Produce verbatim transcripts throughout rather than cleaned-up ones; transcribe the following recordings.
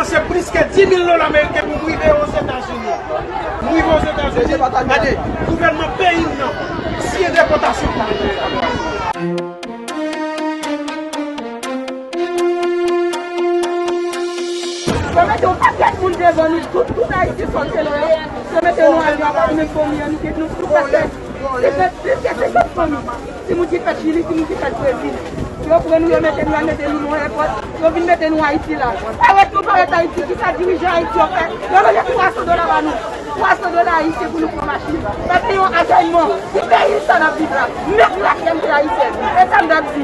Se plis ke dis mil dola ameriken pou m rive Ozetazini. M rive Ozetazini, gade, gouvènman peyi m nan siyen depòtasyon. Yo mete yon pakèt moun devan nou, tout, tout Ayiti sòti lwen. Yo mete nou al nan apatman fanmi an, nou te nou tout pase. Se fèt plis ke senkant fanmi. Timoun ki fèt Chili, timoun ki fèt Brezil. Yo pran nou, yo mete nou, yo mete nou nan èpòt. Yo vin mete nou Ayiti la. Parèt nou parèt Ayiti, kisa dirijan Ayiti yo fè? Yo mete twa san dola ba nou. Twa san dola ayisyen pou nou pran machin. Sa se yon akèyman. Ki peyi sa n ap viv la? Mèt la ki M T ayisyèn. E sa m t ap di.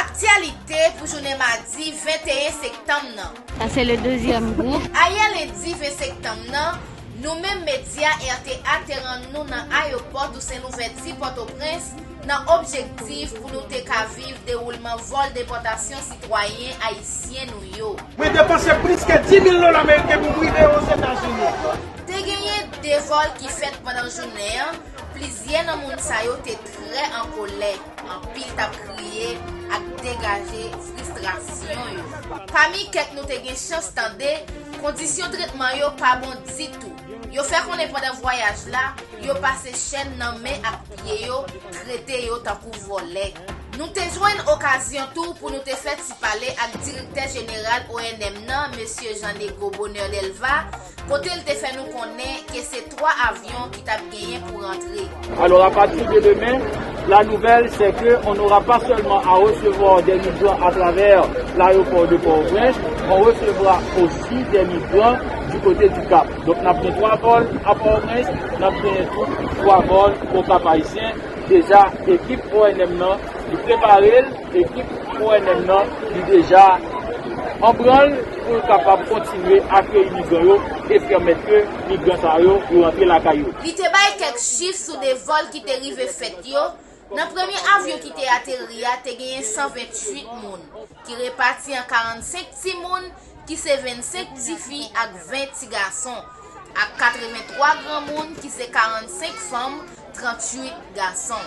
Aktyalite pou jounen madi venteyen septanm nan. Sa se le dezyèm gwoup. Ayè lendi ven septanm nan, nou menm medya R T A te rann nou nan ayewopò Tousen Louvèti Pòtoprens nan objektif pou nou te ka viv dewoulman vòl depòtasyon sitwayen ayisyen nou yo. Mwen depanse plis ke dis mil dola ameriken pou m rive Ozetazini. Te genyen de vòl ki fèt pandan jounen an, plizyè nan moun sa yo te trè an kolè. Anpil t ap kriye ak degaje fristrasyon yo. Pami kèk nou te gen chans tande, kondisyon tretman yo pa bon ditou. Yo fè konnen pandan vwayaj la, yo pase chèn nan men ak pye yo, trete yo tankou vòlè. Nou te jwenn okazyon tou pou nou te fè ti pale ak direktè jeneral O N M nan, mesye Jean Nego Bonheur Delva, kote l te fè nou konnen ke se twa avyon ki t ap genyen pou rantre. Alors, à partir de demain, la nouvelle, c'est que on n'aura pas seulement à recevoir des migrants à travers l'aéroport de Port-au-Prince, on recevra aussi des migrants du côté du Cap. Donc, n ap gen twa vòl a Pòtoprens, n ap gen tou twa vòl o Cap Haïtien. Deja, ekip O N M nan, li prepare l, ekip O N M nan, li deja an branl pou l kapab kontinye akeyi migran yo e pèmèt ke migran sa yo, yo rantre lakay yo. Li te bay kèk chif sou de vòl ki te rive fèt yo. Nan premye avyon ki te ateri a, te genyen san venntuit moun, ki repati an karannsenk timoun, ki se vennsenk tifi ak ven ti gason, ak katrevenntwa granmoun, ki se karannsenk fanm, trantuit gason.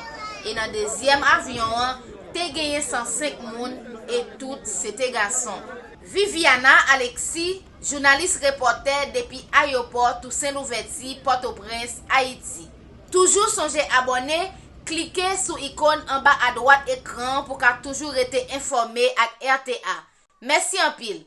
E nan dezyèm avyon an, te genyen sansenk moun, e tout se te gason. Viviana Alexis, jounalis repòtè depi ayewopò Tousen Louvèti, Pòtoprens, Ayiti. Toujou sonje abòne, klike sou ikòn anba adwat ekran an pou w ka toujou rete enfòme ak R T A. Mèsi anpil.